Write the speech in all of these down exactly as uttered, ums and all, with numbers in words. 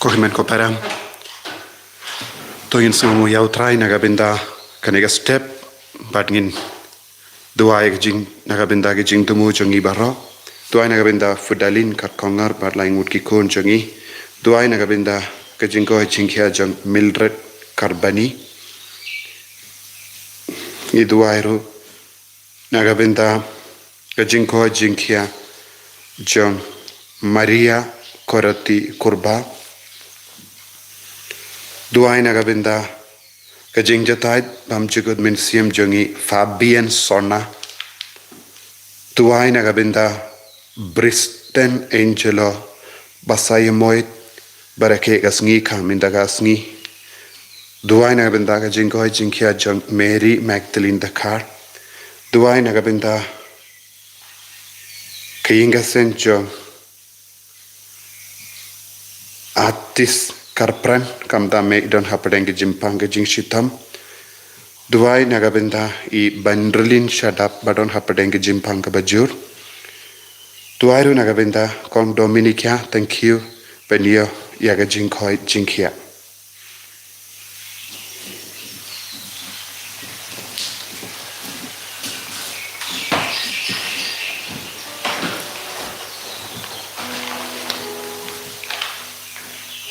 Ko hynmen ko para, to ngin sngewnguh ïa U Trai na ka bynta kane ka step, bad ngin duwai ka jing, na ka bynta ka jingthmu jong ngi baroh. Duwai na ka bynta Fudalin Kharkongor bad lai ngut ki khun jong ngi. Duwai na ka bynta ka jingkoit jingkhiah jong Mildred Karbani. Ngi duwai ruh na ka bynta ka jingkoit jingkhiah jong Maria Korati Kurba. Duwai na ka bynta ka jingjahthait bymjukut mynsiem jong ngi Fabian Sona. Duwai na ka bynta Bristen Angelo Basayamoit, ba rakhe ka sngi ka mynta ka sngi. Duwai na ka bynta ka jingkoit jingkhiah jong Mary Magdalene Dkhar. Duwai na ka bynta ka ïing ka sem jong Atis Karpran, kam da mei don hapdeng ka jingpang ka jingshitom. Duwai na ka bynta i Banrlin Shadap ba don hapdeng ka jingpang kaba jur. Duwai ruh na ka bynta Kong Dominica, thank you, ban ïoh ïa ka jingkoit jingkhiah.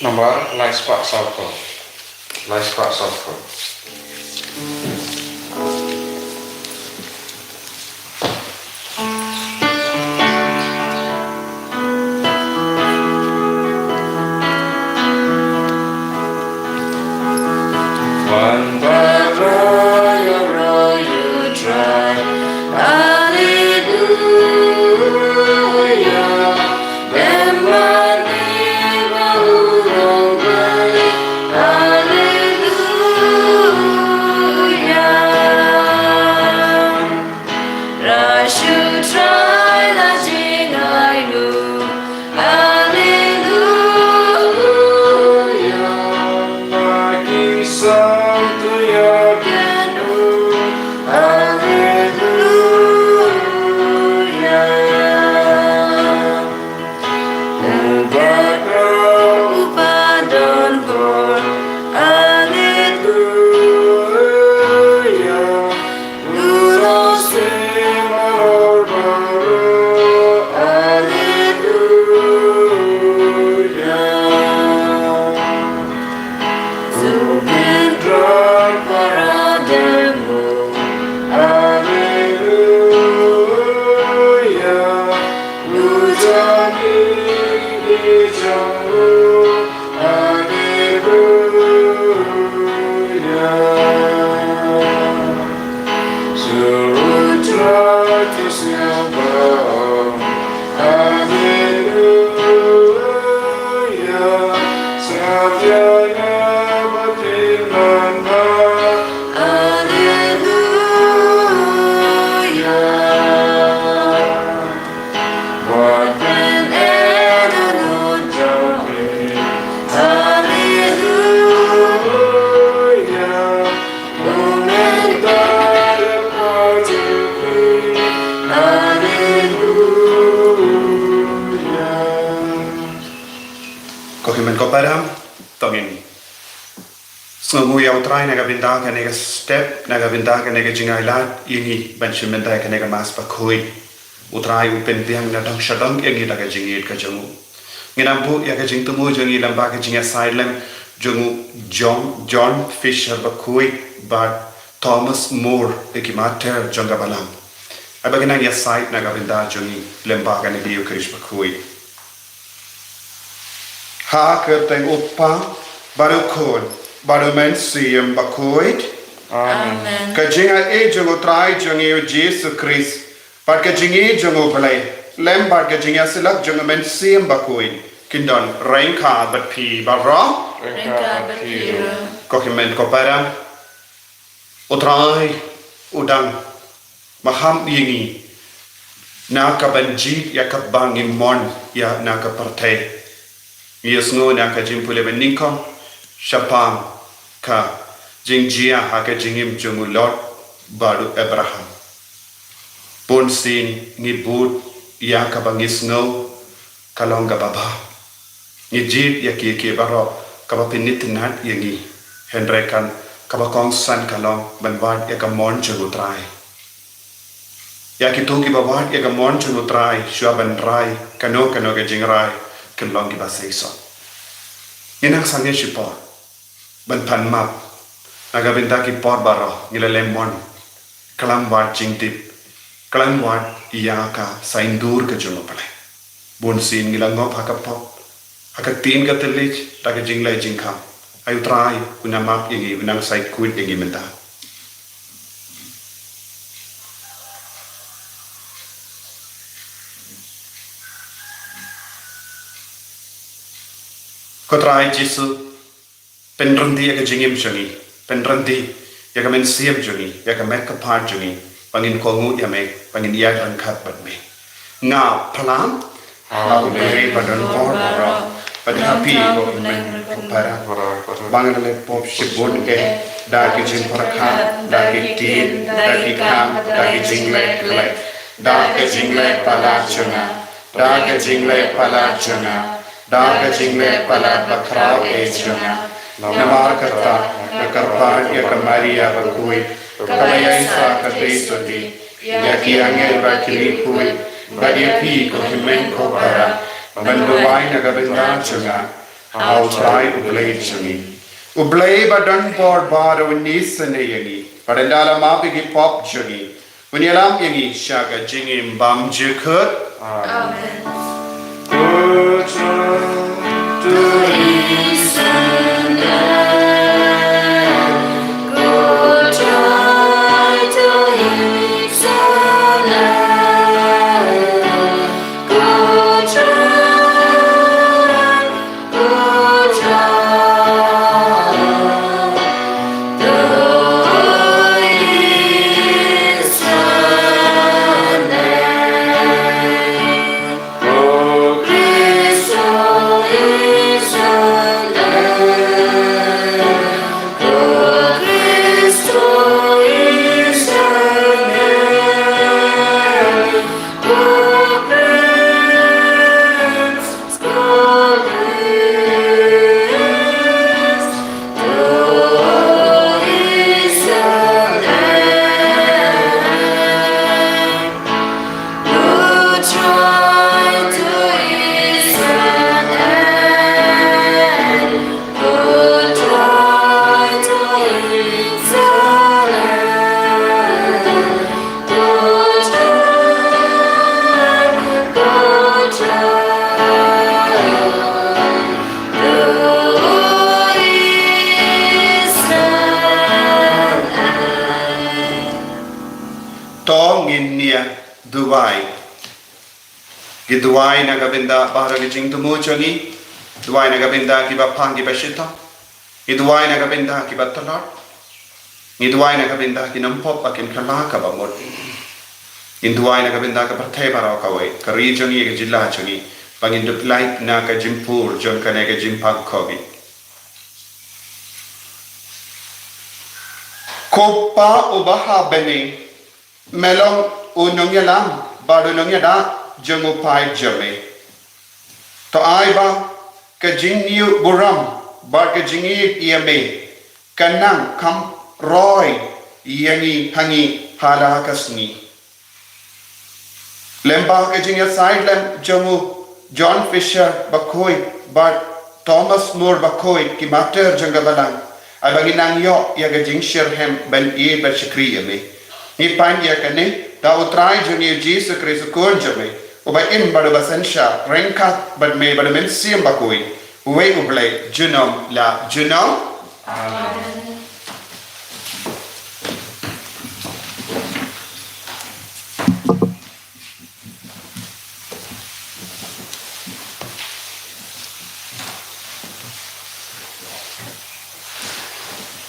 Nambar lai spah saw phew. Lai spah saw phew. Ko hynmen ko para, to ngin sngewnguh ïa U Trai na ka bynta kane ka step, na ka bynta kane ka jingailad ïa ngi ban shim bynta ïa kane ka Mass bakhuid. U Trai u pynbiang na dong sha dong ïa ngi da ka jingïeit ka jong u. Ngin ym buh ïa ka jingthmu jong ngi lyngba ka jingïasaid lem jong u John, John Fisher bakhuid bad Thomas Moore, ïa ki martyr jong ka Balang. Haba ngin nang ïasaid na ka bynta jong ngi lyngba kane ka Eucharist bakhuid. Ha ka kyrteng U Kpa, bad U Khun, bad U Mynsiem Bakhuid. Amen. Ka jingaiei jong U Trai jong ngi U Jisu Khrist, bad ka jingïeit jong U Blei, lem bad ka jingïasyllok jong U Mynsiem Bakhuid, kin don ryngkat bad phi baroh. Ryngkat bad phi ruh. Ko hynmen ko para, U Trai u dang maham ïa ngi na ka ban jied ïa kaba ngi mon ïa na ka pyrthei. Ngi ïohsngew na ka jingpule ba nyngkong shaphang ka jingjia ha ka jingim jong u Lot bad u Abraham. Bunsien ngi bud ïa kaba ngi sngew ka long kaba bha. Ngi jied ïa kiei kiei baroh kaba phin itynnad ïa ngi. Hynrei kan kaba kongsan ka long ban wad ïa ka mon jong U Trai. Ïa kito kiba wad ïa ka mon jong U Trai shuwa ban rai kano kano ka jingrai, kin long kiba seisoh. Ngin nang sangeh shipor ban pan map na ka bynta ki por baroh ngi la leh mon khlem wad jingtip, khlem wad ïa ka saiñdur ka jong U Blei. Bunsien ngi la ngop ha ka pop, ha ka ktien ka thylliej, da ka jingleh jingkham. Ai U Trai un nang map ïa ngi, un nang sait khuid ïa ngi mynta. Ko Trai Jisu, pynryntih ïa ka jingim jong ngi, pynryntih ïa ka mynsiem jong ngi, ïa ka met ka phad jong ngi, ba ngin kohnguh ïa me, ba ngin ïaid ryngkat bad me. Nga phla ha U Blei ba don bor baroh, bad ha phi ko hynmen ko para, ba nga la leh pop shibun eh, da ki jingpyrkhat, da ki ktien, da ki kam, da ki jingleh khleh, da ka jingleh palat jong nga, da ka jingleh palat jong nga, da ka jingleh palat bakhraw eh jong nga. Namar kata nga kyrpad ïa ka Maria bakhuid, kaba ïaisah ka tei sotti, ïa ki angel bad ki riewkhuid, bad ïa phi ko hynmen ko para, ban duwai na ka bynta jong nga ha U Trai U Blei jong ngi. U Blei ba don bor baroh un isynei ïa ngi, bad un da la map ïa ki pop jong ngi, un ïalam ïa ngi sha ka jingim bymjukut. Amen. To ngin ïa duwai. Ngi duwai na ka bynta baroh ki jingthmu jong ngi. Duwai na ka bynta kiba phang kiba shitom. Ngi duwai na ka bynta kiba tlot. Ngi duwai na ka bynta ki nongpop ba kin kylla kaba mut. Ngi duwai na ka bynta ka pyrthei baroh kawei, ka ri jong ngi, ka jylla jong ngi, ba ngin dup lait na ka jingpur jong kane ka jingpang Covid. Ko Pa uba ha bneng, me long u nongïalam bad u nongïada jong u paid jong me. To ai ba ka jingïohi burom bad ka jingïeit ïa me kan nang kham roi ïa ngi ha ngi ha la ka sngi. Lem bad ka jingïasaid lem jong u John Fisher bakhuid bad Thomas Moore bakhuid, ki martyr jong ka Balang, ai ba ngin nang ïoh ïa ka jingshitrhem ban ïeit bad shakri ïa me. Ngi pan ïa kane da u Trai jong ngi Jisu Khrist u Khun jong me, uba im bad uba synshar ryngkat bad me bad u Mynsiem Bakhuid, Uwei U Blei junom la junom.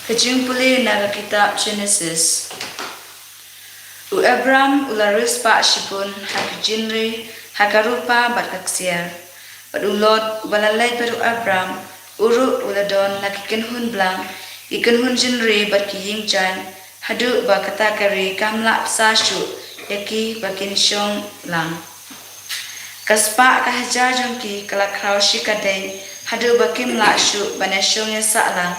Ka jingpule na ka kitab Genesis. U Abram u la riewspah shibun ha ki jingrei, ha ka rupa bad ka ksiar. Bad u Lot, uba la leit bad u Abram, u ruh u la don la ki kynhun blang, ki kynhun jingrei bad ki ïing jaiñ, haduh ba kata ka ri kam lah bsa shuh ïa ki ba kin shong lang. Ka spah ka hajar jong ki ka la khraw shikatdei, haduh ba kim lah shuh ban ïashong ïasah lang.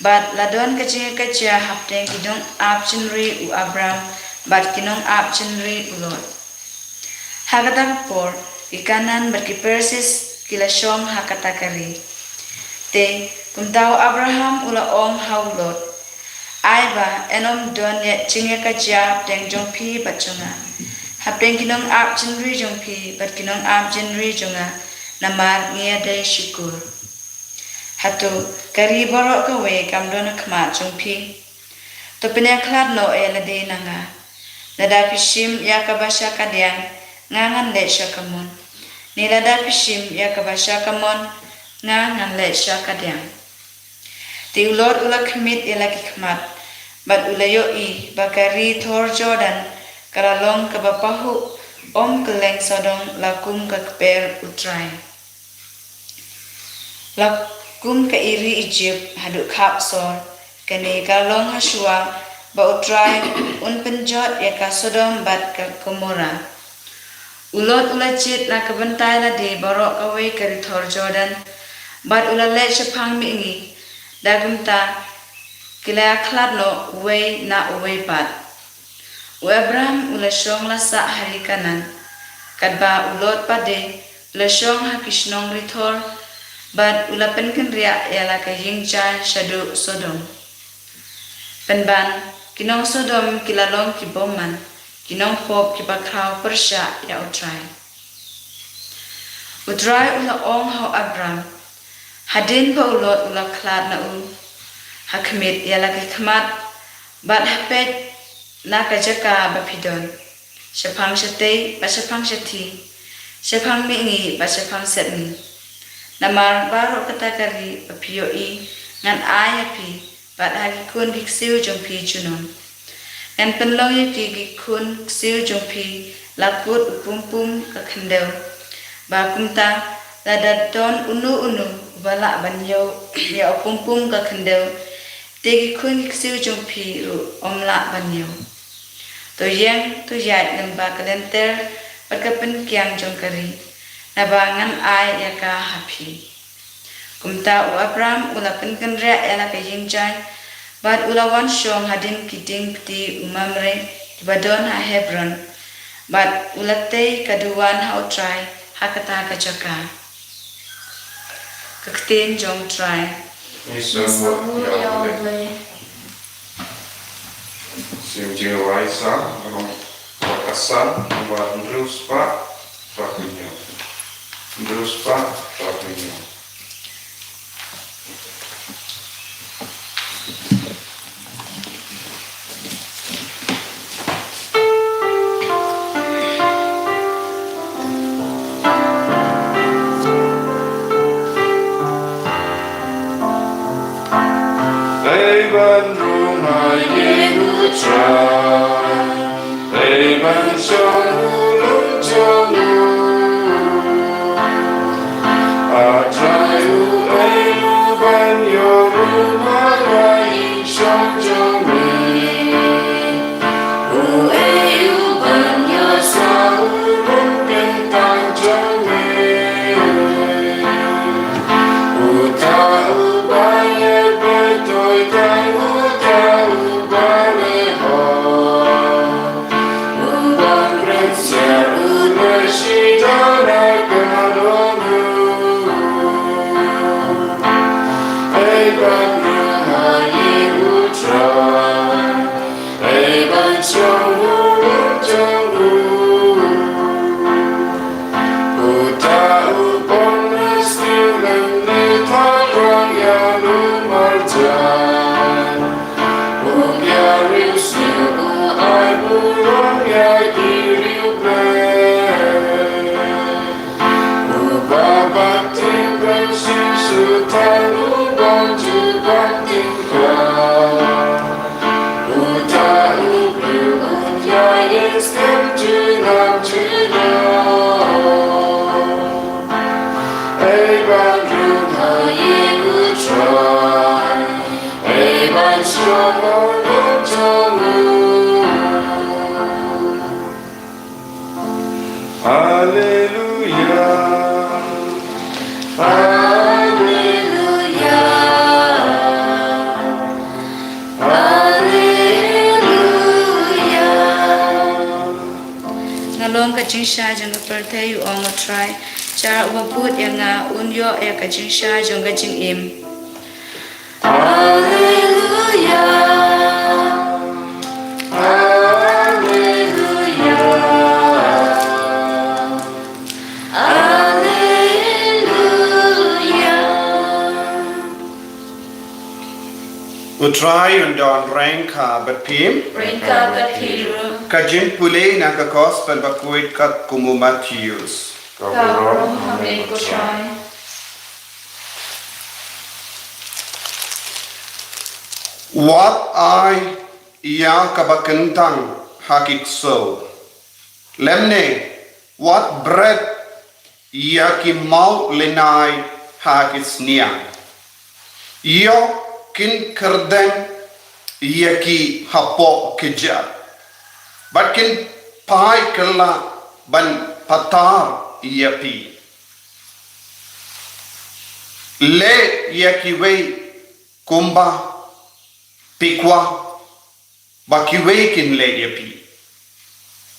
Bad la don ka jingïakajia hapdeng ki nongap jingrei u Abram bad ki nongap jingrei u Lot. Ha kata ka por, ki Kanaan bad ki Persis ki la shong ha kata ka ri. Te, kumta u Abraham u la ong ha u Lot, "Ai ba yn ym don ïa jingïakajia hapdeng jong phi bad jong nga, hapdeng ki nongap jingrei jong phi bad ki nongap jingrei jong nga, namar ngi ïadei shukor. Hato ka ri baroh kawei kam don ha khmat jong phi? To pynïakhlad noh ïa lade na nga. Lada phi shim ïa kaba sha kadiang, nga ngan leit sha kamon. Ne lada phi shim ïa kaba sha kamon, nga ngan leit sha kadiang." Te u Lot u la khmih ïa la ki khmat, bad u la ïohi ba ka ri thor Jordan ka la long kaba pahuh, ym kylleng sawdong, la kum ka kper U Trai, la kum ka ri Ijipt haduh khap sor. Kane ka long hashuwa ba U Trai un pynjot ïa ka Sodom bad ka Gomorrah. U Lot u la jied na ka bynta ïa lade baroh kawei ka ri thor Jordan, bad u la leit shaphang mihngi. Da kumta ki la ïakhlad noh uwei na uwei pat. U Abram u la shong la sah ha ri Kanaan, katba u Lot pat de u la shong ha ki shnong ri thor, bad u la pynkynriah ïa la ka ïing jaiñ shaduh Sodom. Pynban, ki nong Sodom ki la long ki bymman, ki nongpop kiba khraw pyrshah ïa U Trai. U Trai u la ong ha u Abram, hadien ba u Lot u la khlad na u, ha khmih ïa la ki khmat, bad ha peit na ka jaka ba phi don, shaphang shatei bad shaphang shathie, shaphang mihngi bad shaphang sepngi. Namar baroh kata ka ri ba phi ïohi ngan ai ha phi bad ha ki khun ki ksiew jong phi junom. Ngan pynlong ïa ki, ki khun ksiew jong phi la kut u pum pum ka khyndew. Ba kumta, lada don uno uno uba lah ban ïew ïa u pum pum ka khyndew, te ki khun ki ksiew jong phi ruh ym lah ban ïew. To ïeng, to ïaid lyngba ka lynter bad ka pynkiang jong ka ri, naba ngan ai ïa ka ha phi. Kumta u Abram u la pynkynriah ïa la ka ïing jaiñ, bad u la wan shong hadien ki dieng kti u Mamre, kiba don ha Hebron, bad u la tei ka duwan ha U Trai ha kata ka jaka. Ka ktien jong U Trai. Ngi sngewbha ïa U Blei. Sim Jingrwai Salm, lynnong kaba san, lynnong hynriew spah, phra hynñiew. Hynriew spah, phra hynñiew. Hei ban rung ha ïing U Trai, hei ban shong ha lum jong u. A Trai, u ei ruh ban ïoh ruh ha ïing shong jong me. U ei u ban ïoh sa u lum kyntang jong me. Uta uba ïeit bad toitang, uta uba lehok, u ban kren sha u leh shi da na ka ron u. Ei ban rung ha ïing U Trai, ei ban shong ha lum jong u. Uta u pom na sniew lem ne Haleluya. Haleluya. Haleluya. Nga long ka jingshai jong ka pyrthei, u ong U Trai. Sha uba bud ïa nga un ïoh ïa ka jingshai jong ka jingim. Haleluya. Haleluya. Haleluya. U Trai un don ryngkat bad phi. Ryngkat bad phi ruh. Ka jingpule na ka Gospel bakhuid katkum u Mathaios. Ka burom ha me ko Trai. Wat ai ïa kaba kyntang ha ki ksew, lymne wat bret ïa ki mawlynnai ha ki sniang. Ïoh kin kyrdan ïa ki hapoh ki jait, bad kin phai kylla ban patar ïa phi. Leh ïa kiwei kumba phi kwah ba kiwei kin leh ïa phi.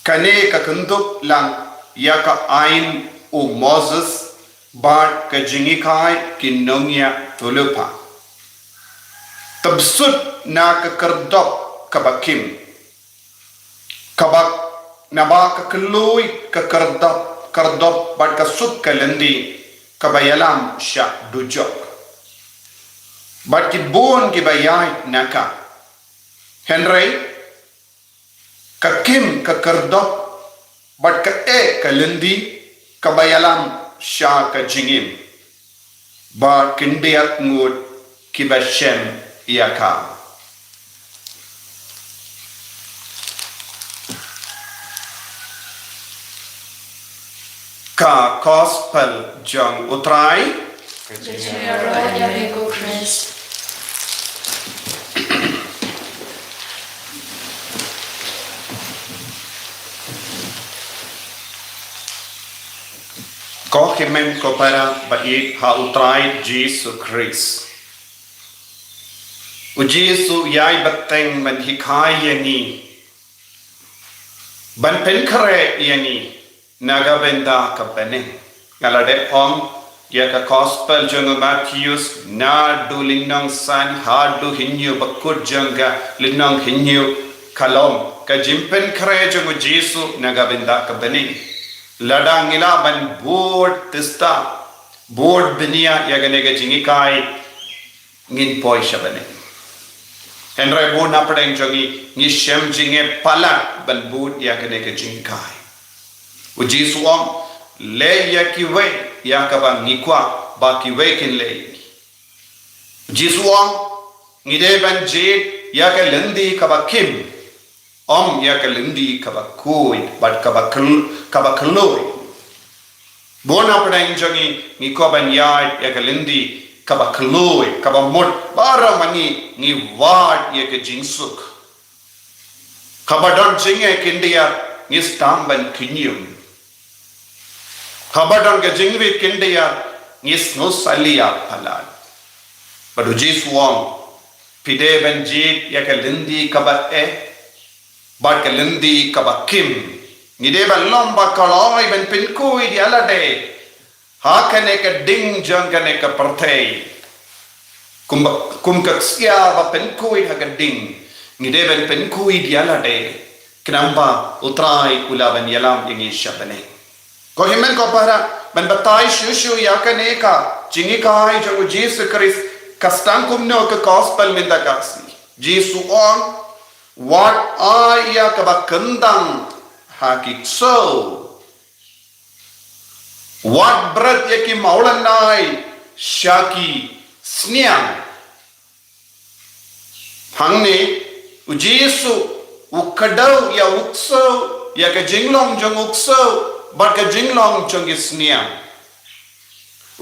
Kane ka kyndup lang ïa ka aiñ u Moses bad ka jinghikai ki nongïathuhlypa. Tip sut na ka khyrdop kaba khim, kaba, naba ka khloi ka khyrdop, khyrdop bad ka suk ka lynti kaba ïalam sha dujok. Bad ki bun kiba ïaid na ka. Hynrei ka khim ka khyrdop bad ka eh ka lynti kaba ïalam sha ka jingim, ba khyndiat ngut kiba shem ïa ka. Ka Gospel jong U Trai. Ka jingïaroh ïa me ko Khrist. Ko hynmen ko para ba ïeit ha U Trai Jisu Khrist. U Jisu u ïai bteng ban hikai ïa ngi, ban pynkhreh ïa ngi na ka bynta ka bneng. Nga la dep ong ïa ka Gospel jong u Mathaios, naduh lynnong san haduh hynñiew, ba kut jong ka lynnong hynñiew ka long ka jingpynkhreh jong u Jisu na ka bynta ka bneng. Lada ngi lah ban bud tista, bud bniah ïa kane ka jinghikai, ngin poi sha bneng. Hynrei bun na pdeng jong ngi, ngi shem jingeh palat ban bud ïa kane ka jinghikai. U Jisu u ong, leh ïa kiwei ïa kaba ngi kwah ba kiwei kin leh. U Jisu u ong, ngi dei ban jied ïa ka lynti kaba khim, ym ïa ka lynti kaba khuid bad kaba khl-, kaba khloi. Bun na pdeng jong ngi, ngi kwah ban ïaid ïa ka lynti kaba khloi, kaba mut baroh ma ngi ngi wad ïa ka jingsuk. Haba don jingeh khyndiat ngi sdang ban khñium. Haba don ka jingwit khyndiat ngi sngewsih ïa palat. Bad u Jisu u ong, phi dei ban jied ïa ka lynti kaba eh bad ka lynti kaba khim. Ngi dei ban long ba khlaiñ ban pynkhuid ïa lade ha kane ka ding jong kane ka pyrthei. Kum ba, kum ka ksiar ba pynkhuid ha ka ding, ngi dei ban pynkhuid ïa lade, khnang ba U Trai u lah ban ïalam ïa ngi sha bneng. Ko hynmen ko para, ban batai shuh shuh ïa kane ka jinghikai jong u Jisu Khrist, ka sdang kumno ka Gospel mynta ka sngi. Jisu u ong, wat ai ïa kaba kyntang ha ki ksew. Wat bret ïa ki mawlynnai sha ki sniang. Hangne u Jisu u kdew ïa u ksew, ïa ka jinglong jong u ksew bad ka jinglong jong ki sniang.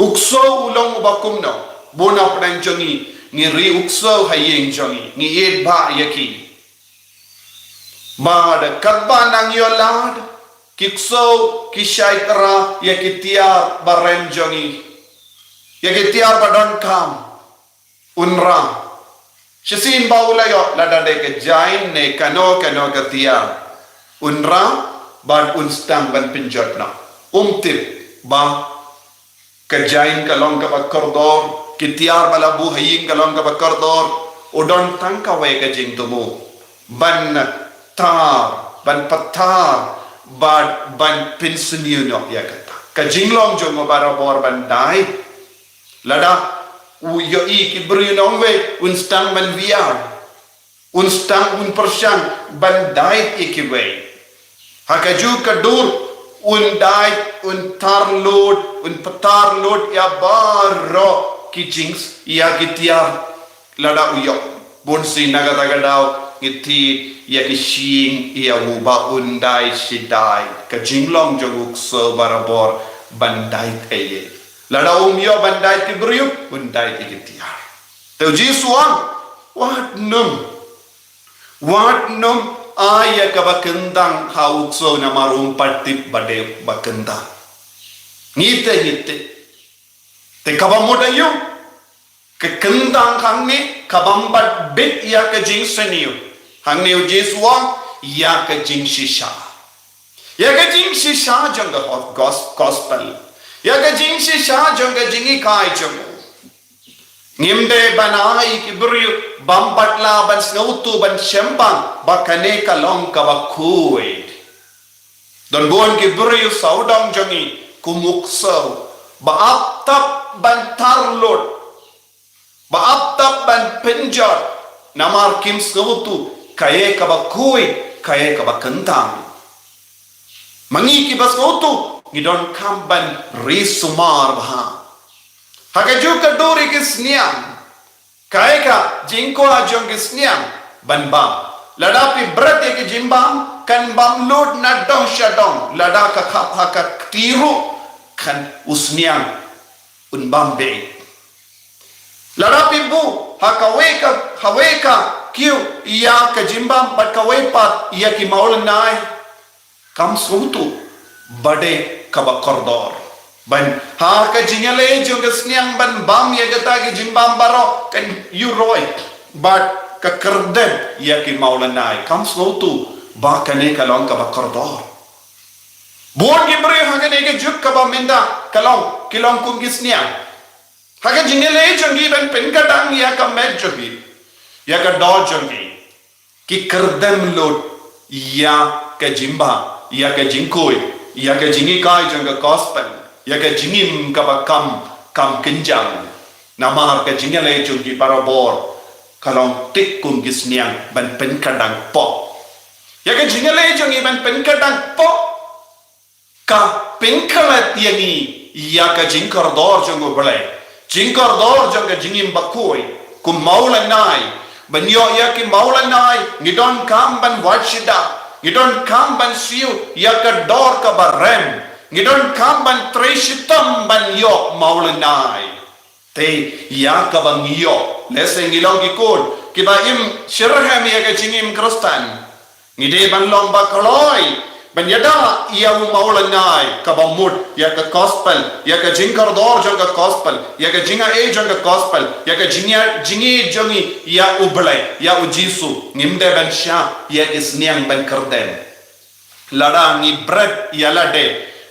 U ksew u long uba kumno? Bun na pdeng jong ngi ngi ri u ksew ha ïing jong ngi, ngi ïeit bha ïa ki. Bad katba nang ïoh lad, ki ksew ki shait ra ïa ki tiar ba rem jong ngi, ïa ki tiar ba donkam. Unra shisien ba u la ïoh lada dei ka jain ne kano kano ka tiar, unra bad un sdang ban pynjot noh. Um tip ba ka jain ka long kaba kordor, ki tiar ba la buh ha ïing ka long kaba kordor. U don tang kawei ka jingthmu, ban tar, ban patar bad ban pynsniew noh ïa kata. Ka jinglong jong u barabor ban dait. Lada u ïohi ki briew nongwei, un sdang ban wiar, un sdang, un pyrshang ban dait ïa kiwei. Ha kajuh ka dur un dait, un tar lut, un patar lut ïa baroh ki jings, ïa ki tiar. Lada u ïoh, bun sien na kata ka daw ngi thied ïa ki shyieng ïa u ba un dait shi dait. Ka jinglong jong u ksew barabor ban dait ïa. Lada um ïoh ban dait ki briew, un dait ïa ki tiar. Te u Jisu u ong, wat nym, wat nym ai ïa kaba kyndang ha u ksew, namar um pat tip ba dei ba kyndang. Ngi te ngi tip. Te kaba mut aïu? Ka kyndang hangne ka bym pat bit ïa ka jingsniew. Hangne u Jisu u ong ïa ka jingshisha, ïa ka jingshisha jong ka hos-, gos-, gospel, ïa ka jingshisha jong ka jinghikai jong u. Ngim dei ban ai ki briew bym pat lah ban sngewthuh, ban sngewbang ba kane ka long kaba khuid. Don bun ki briew sawdong jong ngi kum u ksew, ba ap tap ban tar lut, ba ap tap ban pynjot, namar kim sngewthuh kaei kaba khuid, kaei kaba kyndang. Ma ngi kiba sngewthuh ngi donkam ban ri sumar bha. Ha kajuh ka dur ïa ki sniang, kaei ka jingkwah jong ki sniang? Ban bam. Lada phi bret ïa ki jingbam, kan bam lut na dong sha dong. Lada ka khap ha ka kti ruh, kan u sniang un bam beit. Lada phi buh ha kawei ka, kawei ka kiew ïa ka jingbam bad kawei pat ïa ki mawlynnai, kam sngewthuh ba dei kaba kordor. Ban ha ka jingïaleh jong ka sniang ban bam ïa kata ka jingbam baroh, kan ïuroi bad ka kyrdem ïa ki mawlynnai, kam sngewthuh ba kane ka long kaba kordor. Bun ki briew ha kane ka juk kaba mynta ka long, ki long kum ki sniang. Ha ka jingïaleh jong ki ban pynkhatdang ïa ka met jong ki, ïa ka doh jong ki, ki kyrdem lut ïa ka jingbam, ïa ka jingkhuid, ïa ka jinghikai jong ka gospel, ïa ka jingim kaba kam, kam kynjang. Namar ka jingïaleh jong ki barabor ka long thik kum ki sniang ban pynkhatdang pop. Ïa ka jingïaleh jong ki ban pynkhatdang pop ka pynkhlad ïa ngi ïa ka jingkordor jong U Blei, jingkordor jong ka jingim bakhuid. Kum mawlynnai, ban ïoh ïa ki mawlynnai ngi donkam ban wad shitom, ngi donkam ban siew ïa ka dor kaba rem, ngi donkam ban trei shitom ban ïoh mawlynnai. Te ïa kaba ngi ïoh, lehse ngi long ki khun kiba im shitrhem ïa ka jingim Khristan, ngi dei ban long ba kloi ban ïada ïa u mawlynnai kaba mut ïa ka gospel, ïa ka jingkordor jong ka gospel, ïa ka jingaiei jong ka gospel, ïa ka jingïa, jingïeit jong ngi ïa U Blei, ïa U Jisu. Ngim dei ban shah ïa ki sniang ban kyrdem. Lada ngi bret ïa lade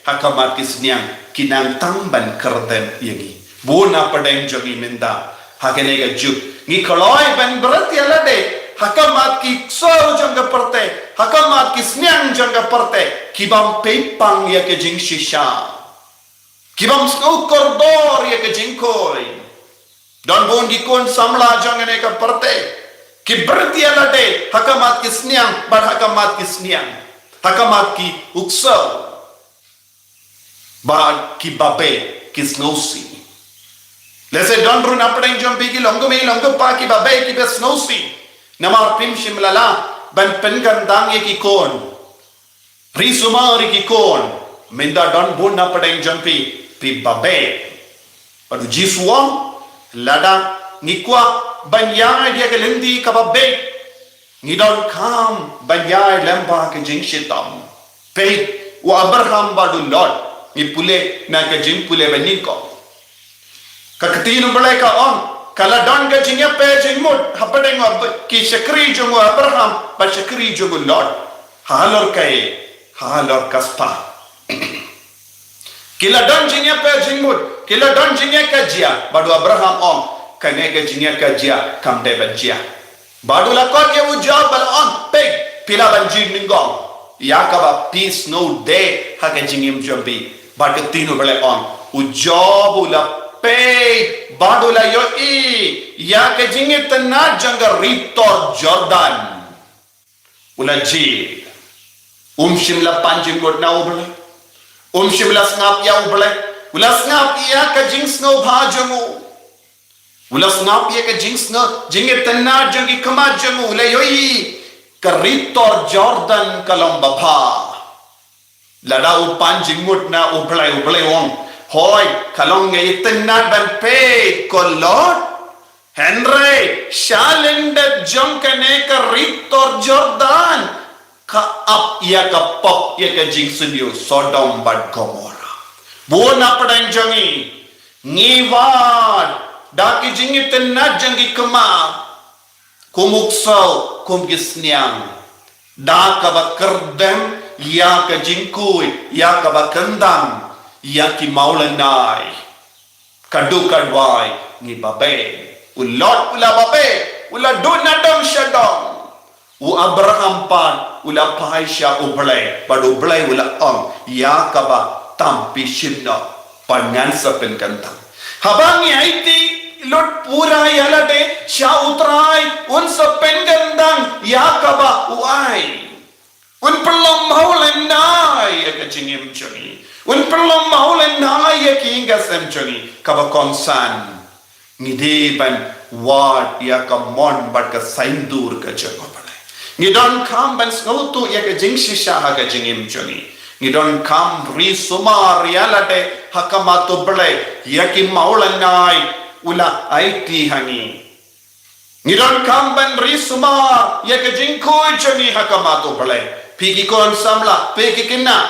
ha khmat ki sniang, ki nang tang ban kyrdem ïa ngi. Bun na pdeng jong ngi mynta ha kane ka juk ngi kloi ban bret ïa lade ha khmat ki ksew jong ka pyrthei, ha khmat ki sniang jong ka pyrthei, ki bym peit pang ïa ka jingshisha, ki bym sngew kordor ïa ka jingkhuid. Don bun ki khun samla jong kane ka pyrthei ki bret ïa lade ha khmat ki sniang, bad ha khmat ki sniang, ha khmat ki ksew, bad ki babe, ki sngewsih. Lehse don ruh na pdeng jong phi ki longkmie longkpa ki babe, ki ba sngewsih. Namar phim shym la lah ban pynkhatdang ïa ki khun, ri sumar ïa ki khun. Mynta don bun na pdeng jong phi, phi babe. Bad U Jisu u ong, lada ngi kwah ban ïaid ïa ka lynti kaba beit, ngi donkam ban ïaid lem bad ka jingshitom. Peit, U Abraham bad u Lot, ngi pule na ka jingpule ba nyngkong. Ka ktien U Blei ka ong, ka la don ka jingïapei jingmut hapdeng ki shakri jong u Abraham bad shakri jong u Lot. Halor kaei, halor ka spah. Ki la don jingïapei jingmut, ki la don jingïakajia, bad u Abraham ong, kane ka jingïakajia kam dei ban jia. Bad u la khot ïa u Job bad u la ong, peit, phi lah ban jingnyngkong ïa kaba phi sngewdei ha ka jingim jong phi. Bad ka ktien U Blei ong, u Job u la peit bad u la ïohi ïa ka jingitynnad jong ka ri tor Jordan. U la jied. Um shym la pan jingmut na U Blei. Um shym la sngap ïa U Blei. U la sngap ïa ka jingsngewbha jong u. U la sngap ïa ka jingsngew, jingitynnad jong ki khmat jong u, u la ïohi ka ri tor Jordan ka long babha. Lada u pan jingmut na U Blei, U Blei u ong, hooid, ka long nga itynnad ban peit ko Lot. Hynrei sha lyndet jong kane ka ri tor Jordan, ka ap ïa ka pop ïa ka jingsniew Sodom bad Gomorrah. Bun hapdeng jong ngi, ngi wad da ki jingitynnad jong ki khmat, kum u ksew, kum ki sniang, da kaba kyrdem ïa ka jingkhuid, ïa kaba kyndang, ïa ki mawlynnai. Ka duk ka duwai ngi babe. U Lot u la babe, u la duh na dong sha dong. U Abraham pat u la phai sha U Blei, bad U Blei u la ong, ïa kaba tam phi shim noh, bad ngan sa pynkyndang. Haba ngi aiti lut pura ïa lade sha U Trai, un sa pynkyndang ïa kaba u ai. Un pynlong mawlynnai ïa ka jingim jong ngi. Un pynlong mawlynnai ïa ki ïing ki sem jong ngi, kaba kongsan. Ngi dei ban wad ïa ka mon bad ka saiñdur ka jong U Blei. Ngi donkam ban sngewthuh ïa ka jingshisha ha ka jingim jong ngi. Ngi donkam ri sumar ïa lade ha khmat U Blei ïa ki mawlynnai u la aiti ha ngi. Ngi donkam ban ri sumar ïa ka jingkhuid jong ngi ha khmat U Blei. Phi ki khun samla, phi ki khynnah,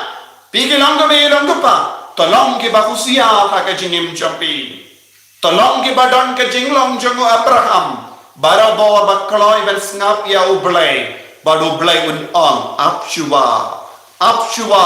phi ki longkmie longkpa, to long kiba husiar ha ka jingim jong phi. To long kiba don ka jinglong jong u Abraham, barabor ba kloi ban sngap ïa U Blei, bad U Blei un ong, ap shuwa, ap shuwa,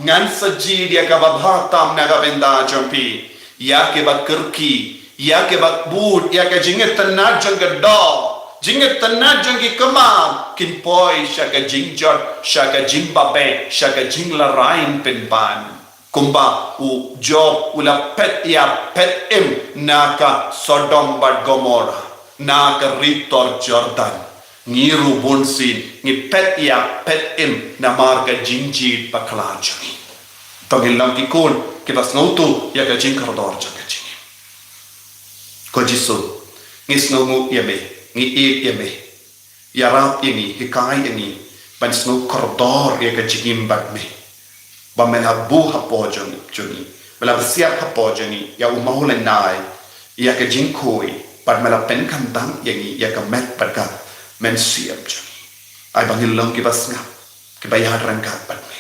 ngan sa jied ïa kaba bha tam na ka bynta jong phi, ïa kiba kyrkieh, ïa kiba kbud, ïa ka jingitynnad jong ka doh, jingitynnad jong ki khmat, kin poi sha ka jingjot, sha ka jingbabe, sha ka jinglarai pynban. Kumba u Job u la phet ïap phet im na ka Sodom bad Gomorrah, na ka ri tor Jordan. Ngi ruh bunsien ngi phet ïap phet im namar ka jingjied bakla jong ngi. To ngin long ki khun kiba sngewthuh ïa ka jingkordor jong ka jingim. Ko Jisu, ngi sngewnguh ïa me, ngi ïeit ïa me. Ïarap ïa ngi, hikai ïa ngi ban sngew kordor ïa ka jingim bad me. Ba me la buh hapoh jong, jong ngi, me la bsiap hapoh jong ngi ïa u mawlynnai, ïa ka jingkhuid, bad me la pynkyndang ïa ngi ïa ka met bad ka mynsiem jong ngi. Ai ba ngin long kiba sngap, kiba ïaid ryngkat bad me.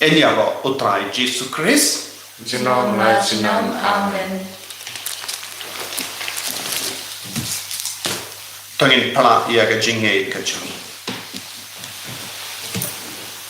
Yn ïaroh u Trai Jisu Khrist. Junom la junom. Amen. To ngin phla ïa ka jingngeit ka jong ngi.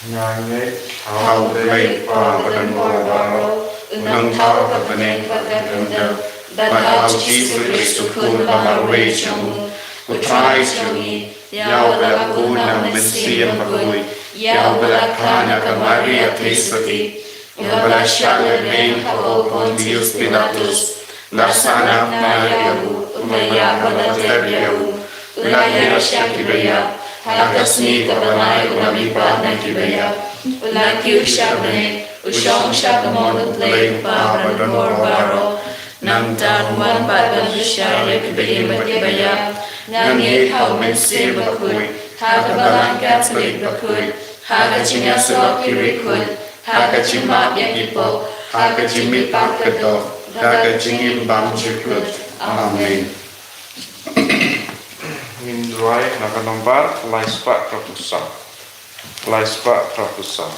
Nga ngeit ha U Blei Kpa badonbor baroh, u nongthaw ha bneng bad ha khyndew, bad ha U Jisu Khrist u Khun ba marwei jong u, u Trai jong ngi, ïa uba la bun na u Mynsiem Bakhuid, ïa uba la kha na ka Maria Theisotti, ïa uba la shah lehbeiñ hapoh u Pontius Pilatus, la sahnarphna ïa u, u la ïap bad la tep ïa u, u la hiar sha kiba ïap, ha ka sngi kaba lai u la mihpat na kiba ïap, u la kiew sha bneng, u shong sha kamon U Blei U Kpa badonbor baroh. Nangta un wan pat ban bishar ïa kiba im bad kiba ïap. Nga ngeit ha U Mynsiem Bakhuid, ha ka Balang Katholik bakhuid, ha ka jingïasyllok ki riewkhuid, ha ka jingmap ïa ki pop, ha ka jingmihpat ka doh, ha ka jingim bymjukut. Amen. Ngin duwai na ka nombar lai spah ka phew saw. Lai spah phra phew saw.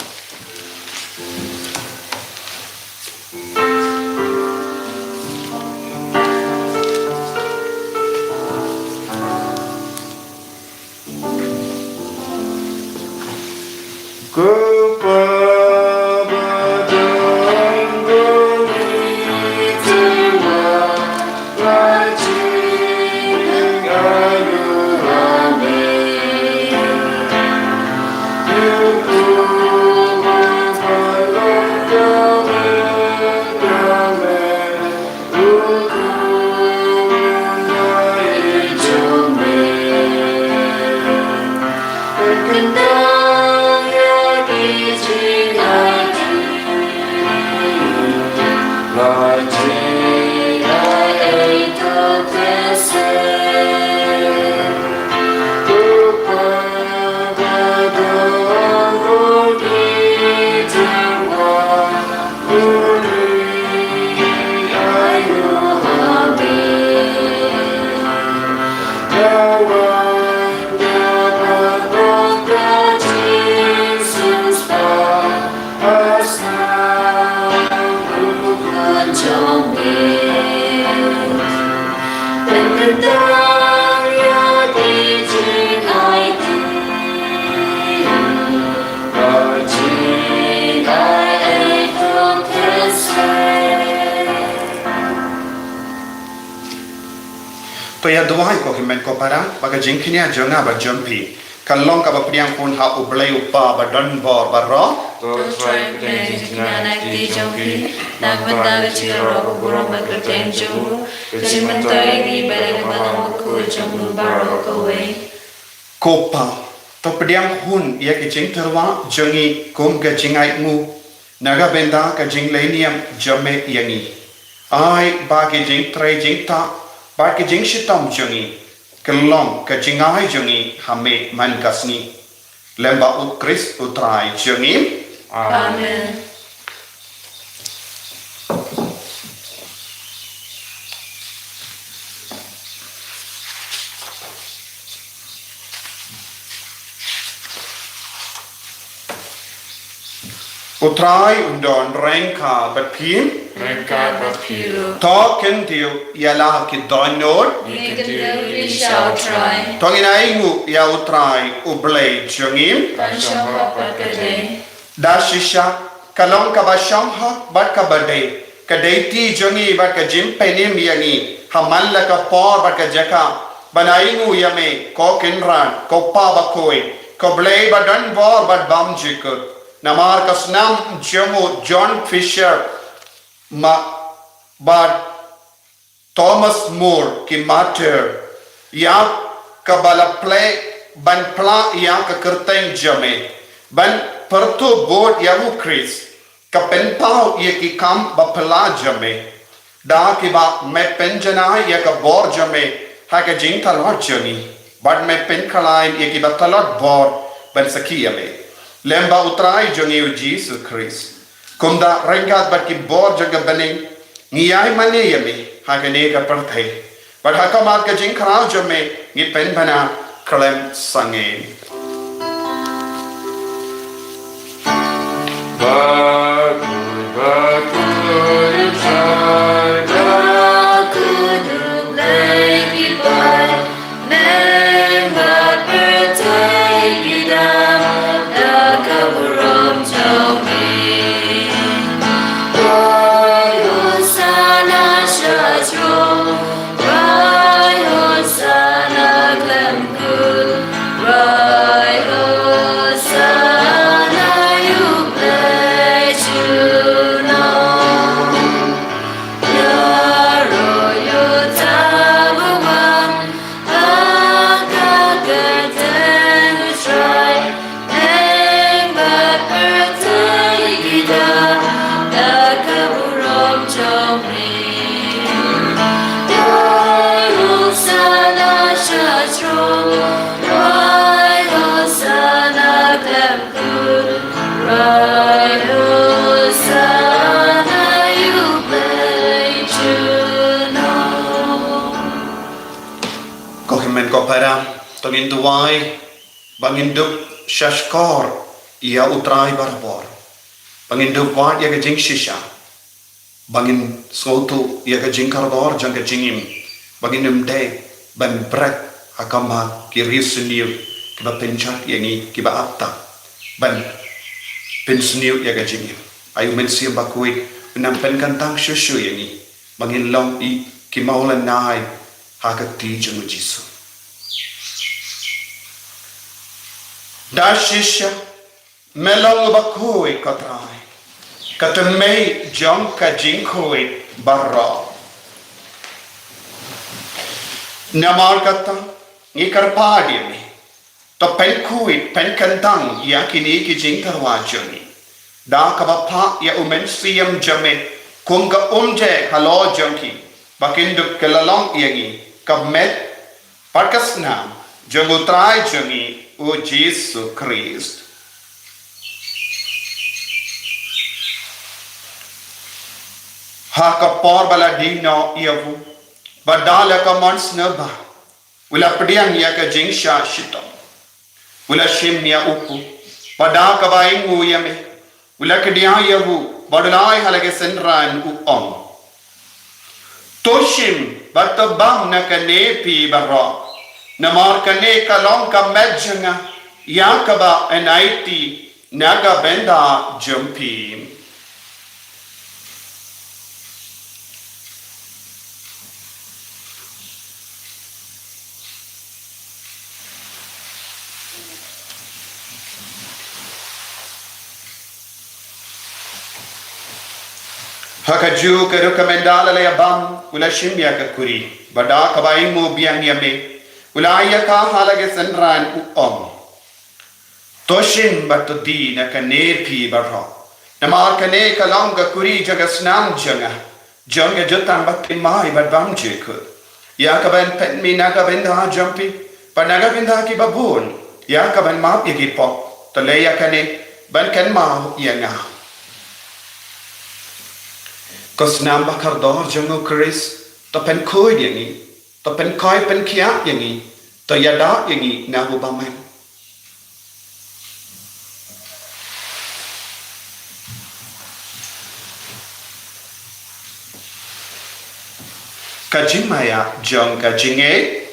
To ïa duwai ko hynmen ko para, ba ka jingkñia jong nga bad jong phi kan long kaba pdiang hun ha U Blei U Kpa ba don bor baroh. To Trai, pdiang jingkñia na kti jong phi, na ka bynta ka jingïaroh ka burom bad ka kyrteng jong u, ka jingmyntoi ïa ngi bad ïa ka balang bakhuid jong u baroh kawei. Ko Kpa, to pdiang hun ïa ki jingtyrwa jong ngi kum ka jingainguh na ka bynta ka jingleit niam jong me ïa ngi. Ai ba ki jingtrei jingktah bad ki jingshitom jong ngi kin long ka jingai jong ngi ha me man ka sngi. Lem bad U Khrist U Trai jong ngi. Amen. U Trai un don ryngkat bad phi. Ryngkat bad phi ruh. To kyntiew ïa la ki dohnud. Ngi kyntiew ïa phi sha U Trai. To ngin ainguh ïa U Trai U Blei jong ngi. Kan shong hok bad ka dei. Da shisha, ka long kaba shong hok bad kaba dei, ka dei ti jong ngi bad ka jingpynim ïa ngi ha man la ka por bad ka jaka ban ainguh ïa me, ko Kynrad, ko Kpa bakhuid, ko Blei ba don bor bad bymjukut. Namar ka snam jong u John Fisher ma bad Thomas Moore ki martyr, ïa kaba la plie ban phla ïa ka kyrteng jong me, ban pyrthuh bud ïa U Khrist, ka pynpaw ïa ki kam ba phylla jong me. Da kiba me pynjanai ïa ka bor jong me ha ka jingtlot jong ngi, bad me pynkhlaiñ ïa kiba tlot bor ban sakhi ïa me. Lem bad U Trai jong ngi U Jisu Khrist. Kumta ryngkat bad ki bor jong ka bneng, ngi ïai mane ïa me ha kane ka pyrthei bad ha khmat ka jingkhraw jong me, ngi pynbna khlem sangeh. Ba, ba, Ko hynmen ko para, to ngin duwai ba ngin dup shahshkor ïa U Trai barabor, ba ngin duwai ïa ka jingshisha, ba ngin sngewthuh ïa ka jingkordor jong ka jingim, ba ngin ym dei ban bret ha khmat ki riewsniew kiba pynjot ïa ngi, kiba ap ta ban pynsniew ïa ka jingim. Ai U Mynsiem Bakhuid un nang pynkyntang shuh shuh ïa ngi, ba ngin long i ki mawlynnai ha ka kti jong U Jisu. Da shisha Me long uba khuid, ko Trai, ka tymmen jong ka jingkhuid baroh. Namar kata, ngi kyrpad ïa me, to pynkhuid, pynkyntang ïa kine ki jingtyrwa jong ngi, da kaba phah ïa U Mynsiem jong me kum ka umjai halor jong ki, ba kin dup kylla long ïa ngi ka met bad ka snam jong U Trai jong ngi, U Jisu Khrist. Ha ka por ba la die noh ïa u, bad da la ka mon sngewbha, u la pdiang ïa ka jingshah shitom, u la shim ïa u kpu, bad da kaba ainguh ïa me, u la kdiah ïa u, bad u la ai ha la ka synran, u ong: To shim bad to bam na kane phi baroh, namar kane ka long ka met jong nga, ïa kaba yn aiti na ka bynta jong phi. Ha kajuh ka rukom, ynda la ïa bam, u la shim ïa ka kuri, bad da kaba ainguh biang ïa me, u la ai ïa ka ha la ka synran, u ong: To shim bad to die na kane phi baroh, namar kane ka long ka kuri jong ka snam jong nga, jong ka jutang baptisma bad bymjukut, ïa kaban pynmih na ka bynta jong phi bad na ka bynta kiba bun, ïa kaban map ïa ki pop. To leh ïa kane ban kynmaw ïa nga. Ko snam bakordor jong U Khrist, to pynkhuid ïa ngi, to pynkhuid pynkhiah ïa ngi, to ïada ïa ngi na u bymman. Ka jingmaïa jong ka jingngeit.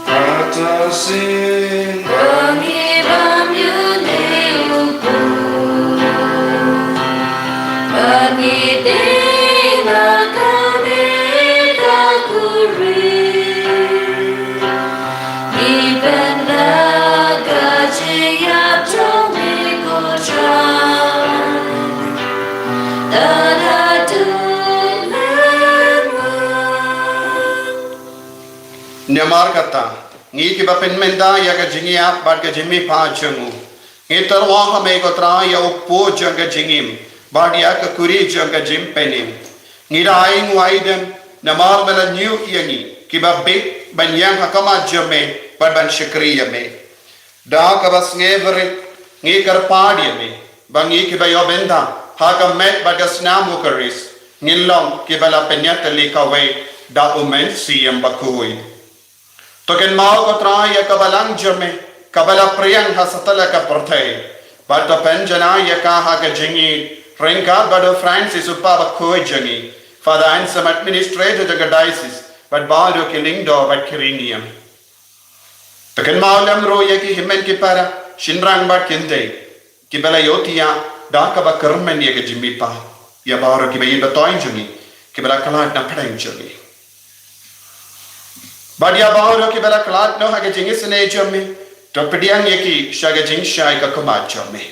Kata sing bang i bam ïa ne u pun. Bang i dei na ka me ka kuri. Iban da ka jingïap jong me, ko Trai, da la dei lem. Namar kata, ngi kiba pynmynta ïa ka jingïap bad ka jingmihpat jong u, ngi tyrwa ha me, ko Trai, ïa u kpu jong ka jingim bad ïa ka kuri jong ka jingpynim. Ngi da ai nguh ai dem namar me la ñiew ïa ngi kiba bieit ban ïeng ha khmat jong me bad ban shakri ïa me. Da kaba sngewrit ngi kyrpad ïa me ba ngi kiba ïoh bynta ha ka met bad ka snam U Khrist ngin long kiba la pynïatylli kawei da U Mynsiem Bakhuid. To kynmaw, ko Trai, ïa ka balang jong me kaba la pdiang ha satlak ka pyrthei, bad to pynjanai ïa ka ha ka jingïeit ryngkat bad u Francis, u Pop bakhuid jong ngi, Father Anselm, administrator jong ka diocese, bad baroh ki lyngdoh bad ki riewniam. To kynmaw lem ruh ïa ki hynmen ki para, shynrang bad kynthei, kiba la ïohthiah da kaba kyrmen ïa ka jingmihpat, ïa baroh kiba ïeit ba thoiñ jong ngi kiba la khlad na pdeng jong ngi, bad ïa baroh kiba la khlad noh ha ka jingisynei jong me. To pdiang ïa ki sha ka jingshai ka khmat jong me.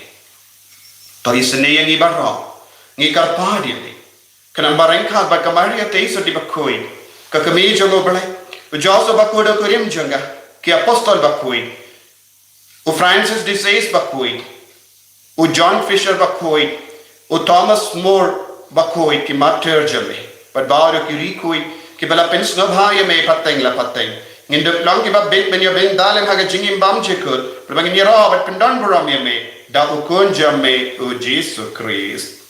To isynei ïa ngi baroh, ngi kyrpad ïa me, khnang ba ryngkat bad ka Maria Theisotti bakhuid, ka Kmie jong U Blei, u Joseph bakhuid u kurim jong ka, ki apostol bakhuid, u Francis de Sales bakhuid, u John Fisher bakhuid, u Thomas More bakhuid, ki martyr jong me, bad baroh ki riewkhuid kiba la pynsngewbha ïa me pateng la pateng, ngin dup long kiba bieit ban ïoh bynta lem ha ka jingim bymjukut, bad ba ngin ïaroh bad pyndonburom ïa me da u Khun jong me, U Jisu Khrist.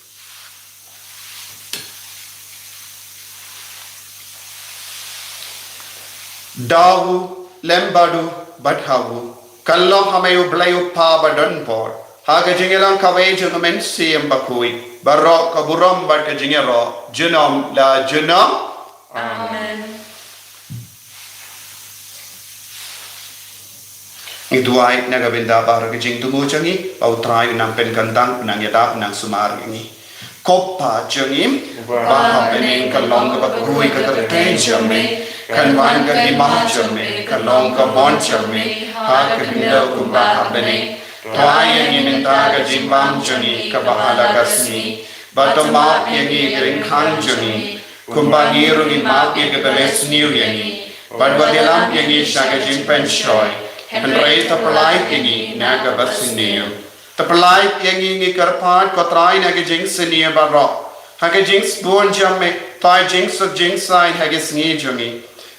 Da u, lem bad u, bad ha u, Ka long ha me U Blei U Kpa badonbor, ha ka jingïalang kawei jong U Mynsiem Bakhuid, baroh ka burom bad ka jingïaroh junom la junom. Amen. Ngi duwai na ka bynta baroh ki jingthmu jong ngi, ba U Trai un nang pynkyntang, un nang ïada, un nang sumar ïa ngi. Ko Pa jong ngi, ba ha bneng, ka long kaba kyrkhu ïa ka kyrteng jong me, kan wan ka hima jong me, kan long ka mon jong me ha ka khyndew kumba ha bneng. To ai ïa ngi mynta ka jingbam jong ngi kaba ha la ka sngi, bad to map ïa ngi ki ryngkhang jong ngi, kumba ngi ruh ngin map ïa kiba leh sniew ïa ngi. Bad wat ïalam ïa ngi sha ka jingpynshoi, hynrei to pyllait ïa ngi na kaba sniew. To pyllait ïa ngi, ngi kyrpad, ko Trai, na ka jingsniew baroh, ha ka jingsbun jong me, to ai jingsuk jingsaiñ ha ka sngi jong ngi.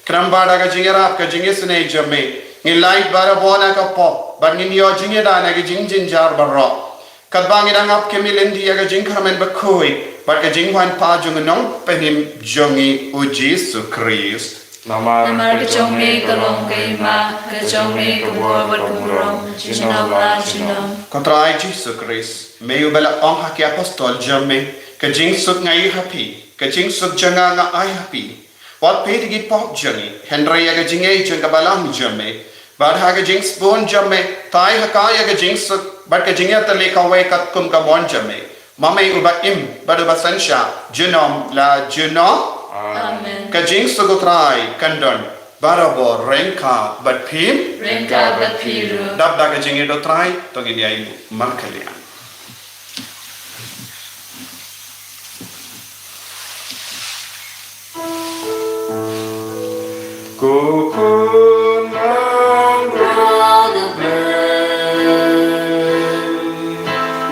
Khnang ba da ka jingïarap ka jingisynei jong me, ngin lait barabor na ka pop, bad ngin ïoh jingïada na ka jingjynjar baroh, katba ngi dang ap kum i lynti ïa ka jingkyrmen bakhuid bad ka jingwan pat jong U Nongpynim jong ngi, U Jisu Khrist. Namar ka jong me ka long ka hima, ka jong me ka bor bad ka burom, junom la junom. Ko Trai Jisu Khrist, me uba la ong ha ki apostol jong me, ka jingsuk nga ai ha phi, ka jingsuk jong nga nga ai ha phi. Wat peit ïa ki pop jong ngi, hynrei ïa ka jingngeit jong ka Balang jong me. Bad ha ka jingsbun jong me, to ai ha ka ïa ka jingsuk bad ka jingïatylli kawei katkum ka mon jong me, ma me uba im bad uba synshar junom la junom. Amen. Ka jingsuk U Trai kan don barabor ryngkat bad phi. Ryngkat bad phi ruh. Dap da ka jingïeit U Trai, to ngin ïa ïeng markylliang. Ko Khun langbrot U Blei,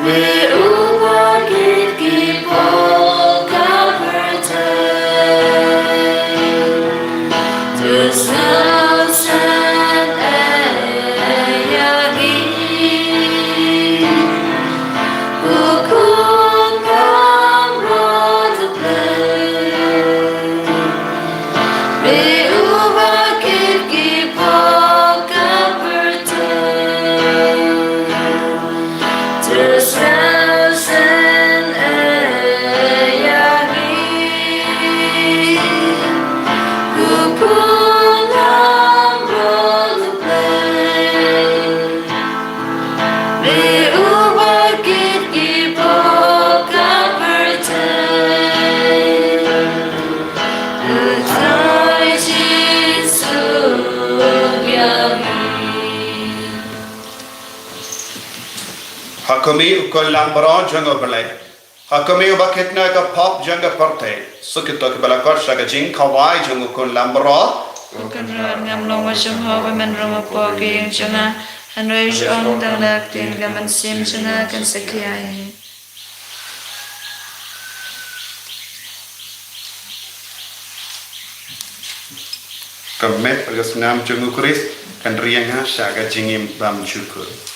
me uba kit ki pop ka pyrthei, to sngewsih ïa ngi. Ko Khun langbrot U Blei, me uba kit ki pop ka pyrthei, to sngewsih ïa ngi. Ko Khun langbrot U Blei, me uba kit ki pop ka pyrthei, to ai jingsuk ïa ngi. Ha kum i, U Khun langbrot jong U Blei, ha kum i uba kit noh ïa ka pop jong ka pyrthei, suk ïa kito kiba la khot sha ka jingkhawai jong U Khun langbrot. Ko Kynrad, ngam long ba shym hok ba men rung hapoh ka ïing jong nga, hynrei shu ong tang da ka ktien, ka mynsiem jong nga kan sa khia hi. Ka met bad ka snam jong U Khrist kan ri ïa nga sha ka jingim bymjukut.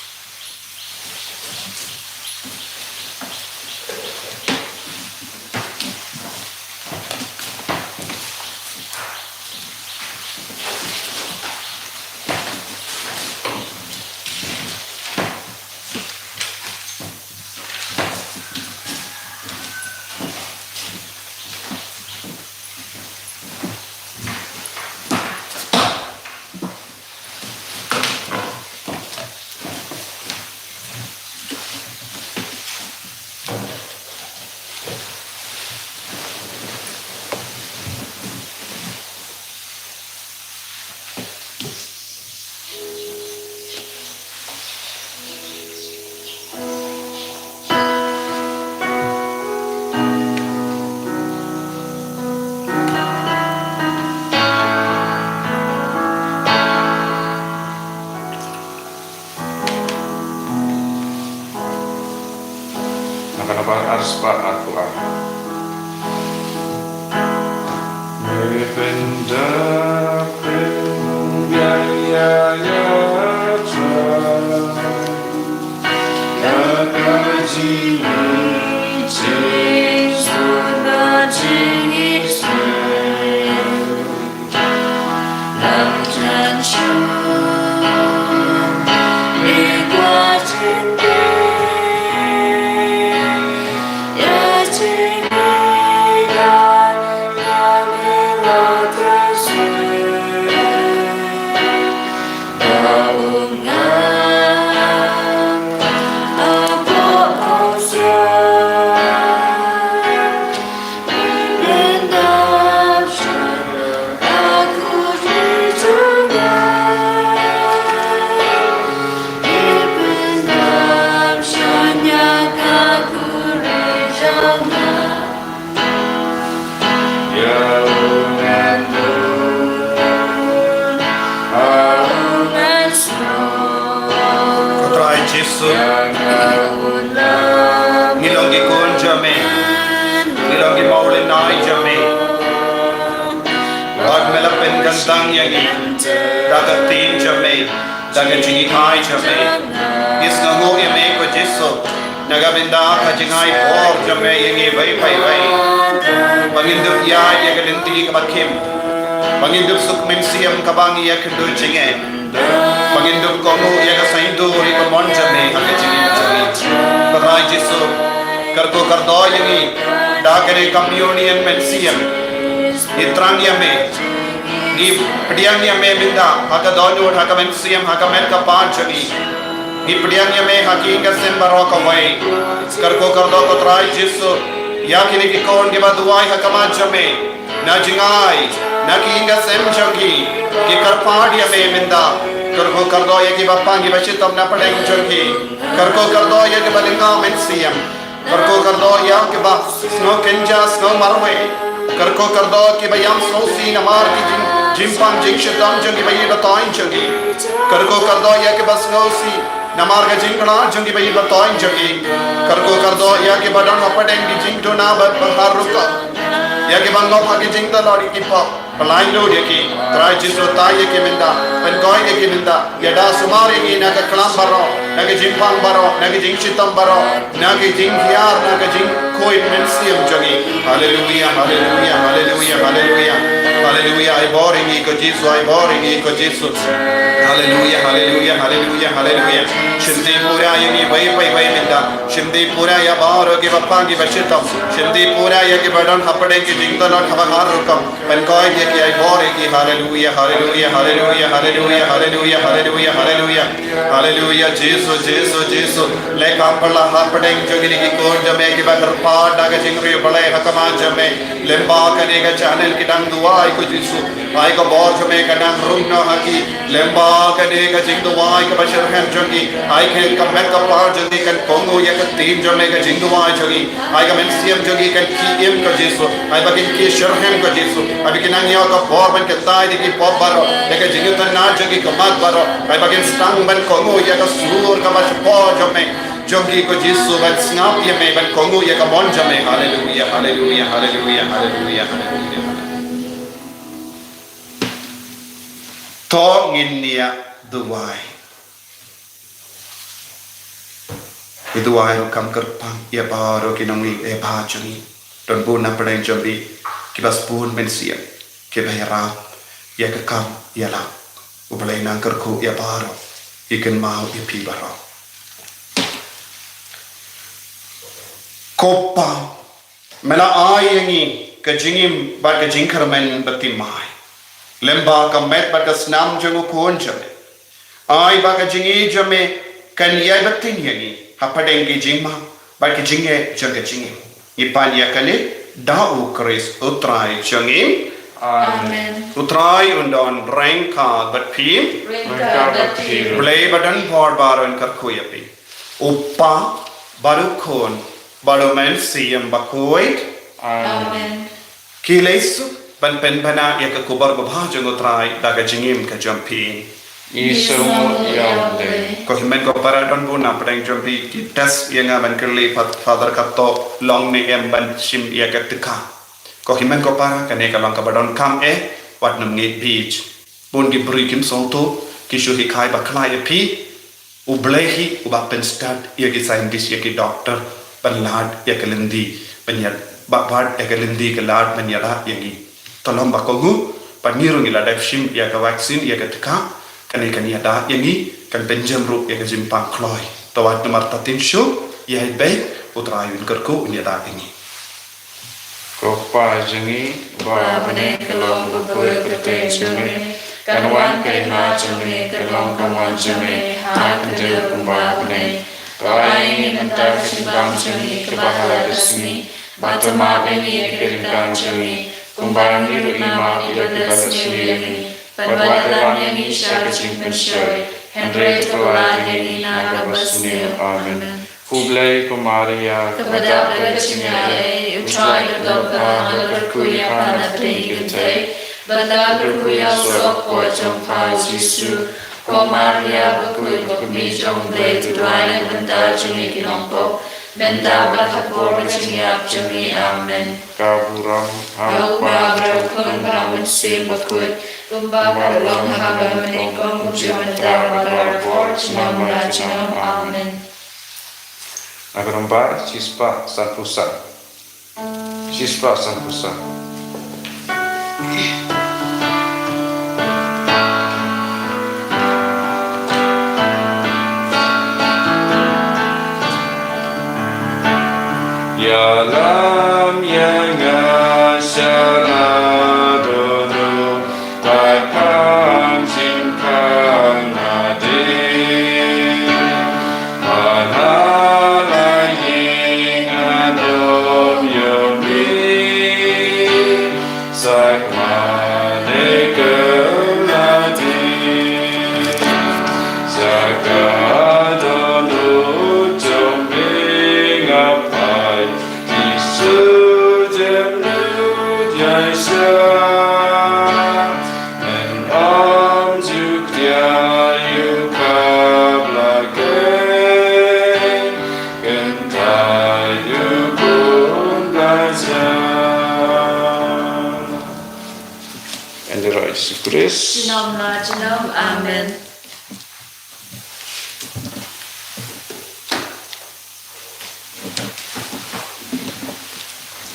Na ka namba arspah arphew ar. Mei pynda pynbiang ïa, ïa, ïa, ïa, ka, ka jingïeit, jingïeit, jingïeit. Lam jan shu Ko Trai Jisu, ngi long ki khun jong me, ngi long ki mawlynnai jong me. Bad me la pynkyntang ïa ngi da ka ktien jong me, da ka jinghikai jong me. Ngi sngewnguh ïa me ko Jisu, na ka bynta ka jingai bor jong me ïa ngi iwei pa iwei. Ba ngin dup ïaid ïa ka lynti kaba khim, ba ngin dup suk mynsiem kaba ngi ïakynduh jingeh, ba ngin dup kohnguh ïa ka saiñdur ïa ka mon jong me ha ka jingim jong ngi. Ko Trai Jisu, kyrkhu kyrdoh ïa ngi da kane ka communion mynsiem. Ngi thrang ïa me, ngi pdiang ïa me mynta ha ka dohnud, ha ka mynsiem, ha ka met ka phad jong ngi. Ngi pdiang ïa me ha ki ïing ka sem baroh kawei. Kyrkhu kyrdoh ko Trai Jisu ïa kine ki khun kiba duwai ha khmat jong me, na jingai, na ki ïing ka sem jong ki, ki kyrpad ïa me mynta. Kyrkhu kyrdoh ïa kiba pang kiba shitom na pdeng jong ki. Kyrkhu kyrdoh ïa kiba lyngngoh mynsiem. Kyrkhu kyrdoh ïa kiba sngew kynja sngew marwei. Kyrkhu kyrdoh kiba ïam sngewsih namar ki jing, jingpang jingshitom jong kiba ïeit ba thoiñ jong ki. Kyrkhu kyrdoh ïa kiba sngewsih namar ka jingkhlad jong kiba ïeit ba thoiñ jong ki. Kyrkhu kyrdoh ïa kiba don hapdeng ki jingduna bad ba har rukom, ïa kiba ngop ha ki jingtlot ki pop. Pynlait lut ïa ki, Trai Jisu, tai ïa ki mynta, pynkoit ïa ki mynta, ïada sumar ïa ngi na ka klam baroh, na ka jingpang baroh, na ka jingshitom baroh, na ka jinghiar, na ka jingkhuid mynsiem jong ngi. Haleluia, haleluia, haleluia, haleluia. Haleluia, ai bor ïa ngi ko Jisu, ai bor ïa ngi ko Jisu. Haleluia, haleluia, haleluia, haleluia. Shim dei pura ïa ngi iwei pa iwei mynta. Shim dei pura ïa baroh kiba pang kiba shitom. Shim dei pura ïa kiba don hapdeng ki jingtlot kaba har rukom. Pynkoit ïa ki, ai bor ïa ki. Haleluia, haleluia, haleluia, haleluia, haleluia, haleluia, haleluia. Haleluia, Jisu, Jisu, Jisu. Leh kam pala hapdeng jong kine ki khun jong me kiba kyrpad da ka jingriewblei ha khmat jong me. Lyngba kane ka channel ki dang duwai ko Jisu. Ai ka bor jong me kan nang rung noh ha ki. Lyngba kane ka jingduwai kaba shitrhem jong ki. Ai ka, ka met ka phad jong ki kan kohnguh ïa ka ktien jong me, ka jingduwai jong ki. Ai ka mynsiem jong ki kan khie im ko Jisu. Ai ba kin khie shitrhem ko Jisu. Ai ba kin nang ïoh ka bor ban kyntait ïa ki pop baroh, ïa ka jingitynnad jong ki khmat baroh. Ai ba kin sdang ban kohnguh ïa ka sur kaba shapoh jong me, jong ki ko Jisu, ban sngap ïa me, ban kohnguh ïa ka mon jong me. Haleluia, haleluia, haleluia, haleluia, haleluia. To ngin ïa duwai. Ngi duwai ruh kam kyrpang ïa baroh ki nongïalam jong ngi. Don bun na pdeng jong ngi kiba sbun mynsiem, kiba ïarap ïa ka kam ïalap. U Blei nang kyrkhu ïa baroh, ngi kynmaw ïa phi baroh. Ko Pa, me la ai ïa ngi ka jingim bad ka jingkyrmen bathymmai. Lyngba ka met bad ka snam jong u Khun jong me. Ai ba ka jingïeit jong me kan ïai bteng ïa ngi hapdeng ki jingmap bad ki jingeh jong ka jingim. Ngi pan ïa kane da u Khrist u Trai jong ngi. Amen. U Trai un don ryngkat bad phi. Ryngkat bad phi. Blei ba don bor baroh un kyrkhu ïa phi. U Pa, bad u Khun, bad u Mynsiem Bakhuid. Amen. Ki leit suk ban pynbna ïa ka khubor babha jong u Trai da ka jingim ka jong phi. Ngi sngewnguh ïa u Blei. Ko hynmen ko para, don bun na pdeng jong phi ki test ïa nga ban kylli Fa-, Father Kato long ne em ban shim ïa ka tyngka. Ko hynmen ko para, kane ka long kaba donkam eh, wat nym ngeit bieit. Bun ki briew kim sngewthuh, ki shu hikai bakla ïa phi. U Blei hi uba pynstad ïa ki scientist, ïa ki doctor, ban lad ïa ka lynti, ban ïa, ba, bad ïa ka lynti ka lad ban ïada ïa ngi. To long ba kohnguh, bad ngi ruh ngi la dep shim ïa ka vaccine, ïa ka tyngka, kane kan ïada ïa ngi, kan pynjem ruh ïa ka jingpang kloi. To wat namar ta tin shu, ïa hi beit, u Trai un kyrkhu un ïada ïa ngi. Ko Pa jong ngi, ba ha bneng, ka long ka pyrthei jong me, kan wan ka ïing jong me, kan long ka mon jong me, ha khyndiat kumba ha bneng. To ai ïa ngi mynta ka jingbam jong ngi kaba ha ka sngi, bad to map ïa ngi ïa ki ryngkang jong ngi, kumba ngi ruh ngi map ïa kiba la sniew ïa ngi. Bad wat lam ïa ngi sha ka jingpynshoi, hynrei to pynlait ïa ngi na kaba sniew. Amen. Khublei ko Maria, kaba dap ka jingïaid, U Trai u don bad pha, nga la kyrkhu ïa pha na pdeng ki kynthei, bad nga la kyrkhu ïa u soh ka por jong pha U Jisu. Ko Maria bakhuid, ko Kmie jong U Blei, to duwai na ka bynta jong ngi ki nongpop, mynta bad ha ka por ka jingïap jong ngi. Amen. Ka burom ha U Kpa bad ha U Khun bad ha U Mynsiem Bakhuid, kumba ka la long ha kaba mynnyngkong, kumjuh mynta bad barabor, junom la junom. Amen. Na ka nombar shispah sanphew san. Shispah sanphew san. Ïalam ïa nga sha la dohnud, bad pan jingkhang nadien. Ba na la ïing ha dom ïoh mi, sak mane ka la dei. Sha ka dohnud jong me nga phai, Jisu jem nud ïaishah. Men ym ju khia ïa u khap la keiñ, kynthei u khun Blai jong. Ynda roi Jisu Khrist. Junom la junom. Amen.